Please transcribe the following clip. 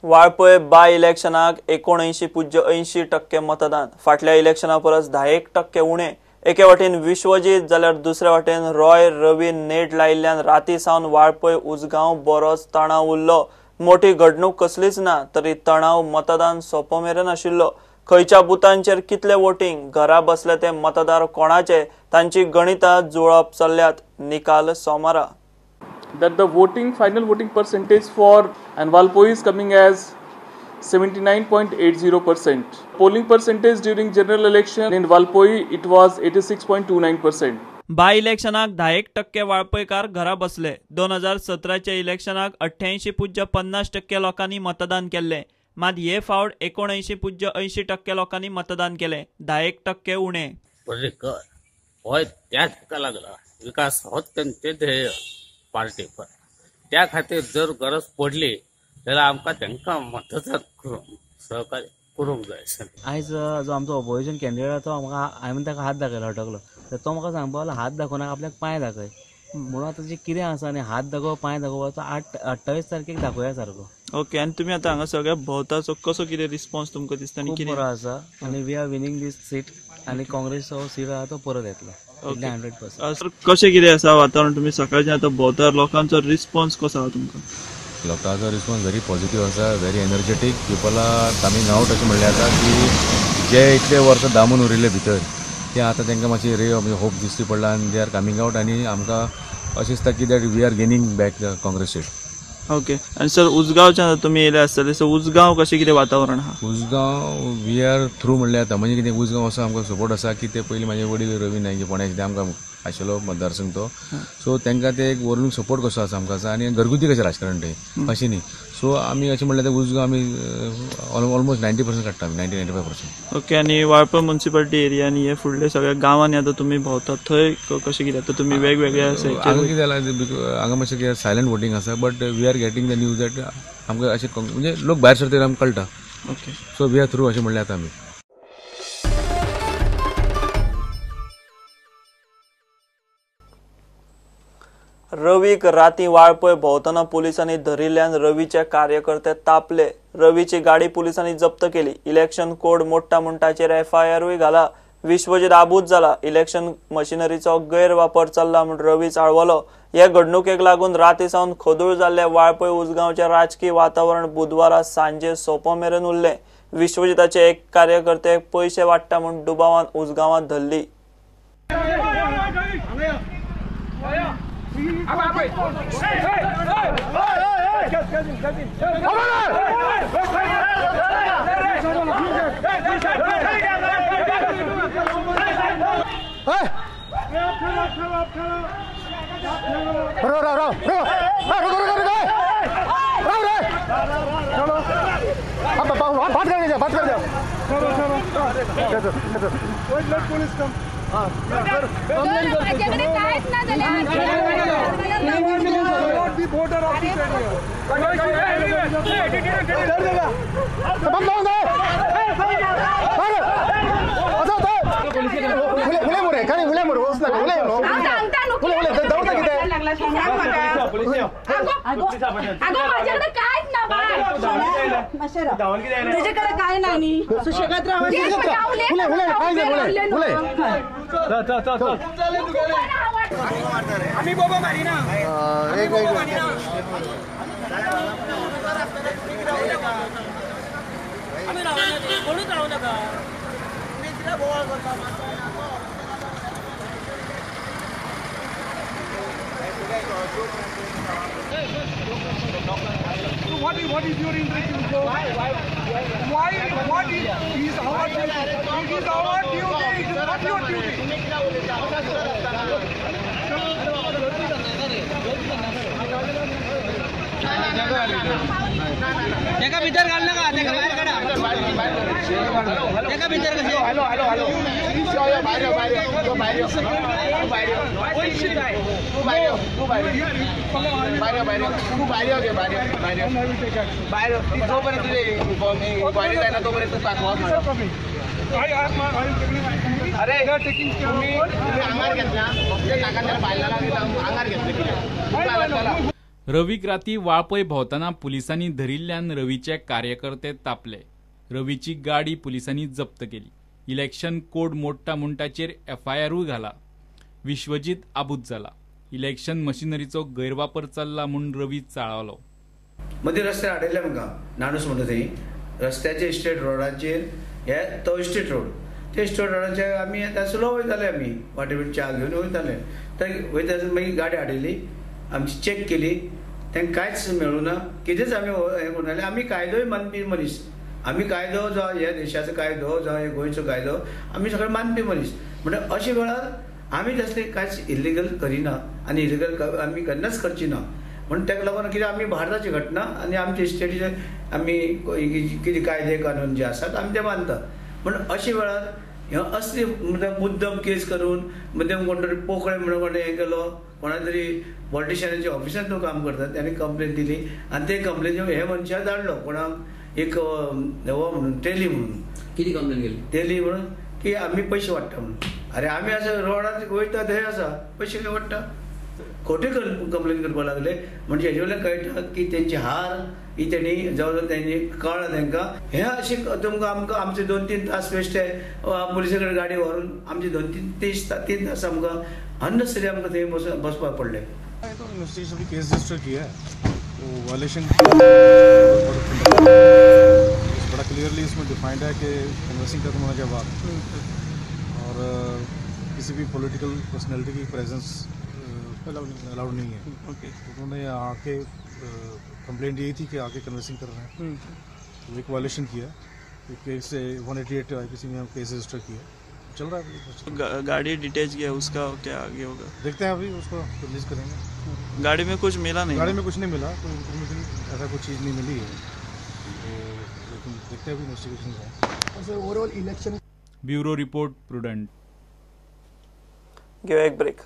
वाळपय बाय इलेक्शनाक 79.80% मतदान. फाटल्या इलेक्शना परस 10% उणे. एके वाटेन विश्वजीत जाल्यार दुसरे वाटेन रॉय रवी नेट लायिल्ल्यान राती सावन वाळपय उजगांव बरोच तणाव उरलो. मोठी घडणूक कसलीच ना तरी तणाव मतदान सोंपो मेरेन आशिल्लो. खंयच्या बुथांचेर कितले वोटींग, घरा बसले ते मतदार कोणाचे, तांची गणितां जुळप चल्ल्यात. निकाल सोमारा. That the voting, final voting percentage for and Valpoi is coming as 79.80%. Polling percentage during general election in Valpoi it was 86.29%. Bye इलेक्शनाक 10% वाळपयकार घरा बसले. 2017च्या इलेक्शनाक 88.50% लोकांनी मतदान केल्लें. मात हे फावट 79.80% लोकांनी मतदान केलें, 10% उणे. पर्रीकर होय त्याच लागला विकास होच तेंचे ध्येय पार्टी पर त्या खातीर जर गरज पडली जाल्यार आमकां तांकां मतदान करूंक सहकार्य करूंक जाय. आयज जो आमचो ऑपोजिशन कॅन्डिडेट आसा तो म्हाका हांवें ताका हात दाखयलो अटकलो तर तो म्हाका सांगपाक लागलो हात दाखोवनाका आपल्याक पांय दाखय म्हणून. आतां जें कितें आसा न्ही हात दाखोवप पांय दाखोवपाचो 28 तारखेक दाखोवया सारको. ओके, आनी तुमी आतां हांगा सगळ्या भोंवता सो कसो कितें रिस्पॉन्स तुमकां दिसता? खूब बरो आसा आनी we are winning this seat आनी काँग्रेसचो सीट आसा तो परत येतलो 100%. सर कशें कितें आसा वातावरण? तुमी सकाळचें आतां भोंवता, लोकांचो रिस्पॉन्स कसो आसा तुमकां? लोकांचो रिस्पॉन्स व्हेरी पॉझिटिव्ह आसा, very energetic. People are coming out अशें म्हणलें जाता की जे इतले वर्सां दामून उरिल्ले भितर ते आतां तांकां मातशी रे होप दिश्टी पडला आनी they are coming out आनी आमकां अशें दिसता की that we are gaining back the Congress seat. Okay, आनी सर उजगांवच्यान तुमी येयले आसतले, सो उजगांव कशें कितें वातावरण आहा? उजगांव we are through म्हणल्यार जाता. म्हणजे कितें उजगांव असो आमकां सपोर्ट आसा की ते पयलीं म्हाजे वडील रवी नायक जे फोंड्याचे ते आमकां आशिल्लो मतदारसंघ तो, सो तांकां ते एक वरून सपोर्ट कसो आसा आमकां आसा आनी घरगुती कशें राजकारण तें अशें न्ही. सो आमी अशें म्हणल्यार ते उजगांव आमी ऑलमोस्ट 90% काडटा आमी, 90-95%. ओके, आनी वाळपय म्युनिसिपालिटी एरिया आनी हे फुडले सगळ्या गांवांनी आतां तुमी भोंवतात थंय कशें कितें आतां तुमी वेगवेगळे आसा? हांगा कितें जालां, हांगा मातशें कितें सायलंट वोटींग आसा but we are getting the news that आमकां अशें म्हणजे लोक भायर सरतकीर आमकां कळटा. Okay, so we are through अशें म्हणल्यार जाता आमी. रवीक राती वाळपय भोंवतना पुलिसांनी धरिल्ल्यान रवीचे कार्यकर्ते तापले. रवीची गाडी पुलिसांनी जप्त केली. इलेक्शन कोड मोडटा म्हूण ताचेर एफआयआरूय घाला. विश्वजीत आबूज जाला. इलेक्शन मशिनरीचो गैरवापर चल्ला म्हूण रवी चाळवलो. हे घडणुकेक लागून राती सावन खोदूळ जाल्ले वाळपय उजगांवचें राजकी वातावरण बुधवारा सांजे सोंपो मेरेन उरलें. विश्वजिताचे एक कार्यकर्ते पयशे वाडटा म्हूण दुबावान उजगांवांत धरली. तुझ्याकडे काय नाही सुशेगात राहा. What is your interest in so? Why what is our duty? It is our duty. It is not your duty. तेका भितर घाल नका, तेका भायर काडा, तेका भितर कशें? हॅलो हॅलो हॅलो अरे तुम्ही आंगार घेतला, नाका बायला आंगार घेतले. रवीक राती वाळपय भोंवतना पुलिसांनी धरिल्ल्यान रवीचे कार्यकर्ते तापले. रवीची गाडी पुलिसांनी जप्त केली. इलेक्शन कोड मोडटा म्हूण ताचेर एफआयआरूय घाला. विश्वजीत आबूज जाला. इलेक्शन मशिनरीचो गैरवापर चल्ला म्हूण रवी चाळवलो. मदीं रस्त्यार हाडिल्ले आमकां नाणूस म्हणटा थंय रस्त्याचे स्टेट रोडाचेर हे तो स्टेट रोड ते स्टेट रोडाचेर आमी आतां स्लो वयताले, आमी वाटेर च्या घेवन वयताले. तर वयता आसतना मागीर गाडी हाडिल्ली, आमची चॅक केली, तांकां कांयच मेळूं ना, कितेंच आमी हें करूं नासलें. आमी कायदोय मानपी मनीस, आमी कायदो जावं ह्या देशाचो कायदो जावं ह्या गोंयचो कायदो आमी सगळे मानपी मनीस. म्हणटा अशे वेळार आमी तसले कांयच इलिगल करिना आनी इलिगल आमी केन्नाच करची ना. म्हणून ताका लागून कितें आमी भारताची घटना आनी आमचे स्टेटीचे आमी कितें कायदे कानून जे आसात आमी ते मानता. पूण अशे वेळार हे असली मुद्दम केस करून मुद्दम कोण तरी पोकळे म्हणून कोणें हें केलो, कोणा तरी पॉलिटिशियनाच्या ऑफिसान तो काम करता, ताणें कंप्लेन दिली आनी ते कंप्लेन हे मनशाक धाडलो कोणाक एक हो म्हणून तेली म्हणून. कितें कंप्लेन केली? तेली म्हणून की आमी पयशे वाडटा म्हणून. अरे आमी आसा रोडार वयता थंय आसा पयशे खंय वाडटा, खोटे कंप्लेन करपाक लागले. म्हणजे हेजे वयल्यान कळटा की तेंची हार ही तेणी जवळ जवळ तेंची कळ्ळा तेंकां. हें अशें तुमकां आमकां आमचे 2-3 तास वेस्ट पुलिसे कडेन गाडी व्हरून आमचे 2-3 तास आमकां अननेसेसरी आमकां थंय बसपाक पडलें. तो इन्वेस्टिगेशन भी केस रजिस्टर किया है, वो वायलेशन बड़ा क्लियरली इसमें डिफाइंड है कि कन्वर्सिंग खत्म होने के बाद और किसी भी पॉलिटिकल पर्सनैलिटी की प्रेजेंस अलाउड नहीं है। ओके, उन्होंने आके कंप्लेंट यही थी कि आके कन्वर्सिंग कर रहे हैं, तो एक वायलेशन किया, एक केस 188 IPC में हम केस रजिस्टर किया, चल रहा है। गाड़ी डिटेच किया उसका क्या आगे होगा देखते हैं, अभी उसको रिलीज करेंगे। गाड़ी में कुछ मिला नहीं? गाड़ी में कुछ नहीं मिला, कोई इन्फॉर्मेशन ऐसा कुछ चीज़ नहीं मिली है, तो लेकिन देखते हैं अभी इन्वेस्टिगेशन है। Overall election bureau report Prudent. घेऊया एक ब्रेक.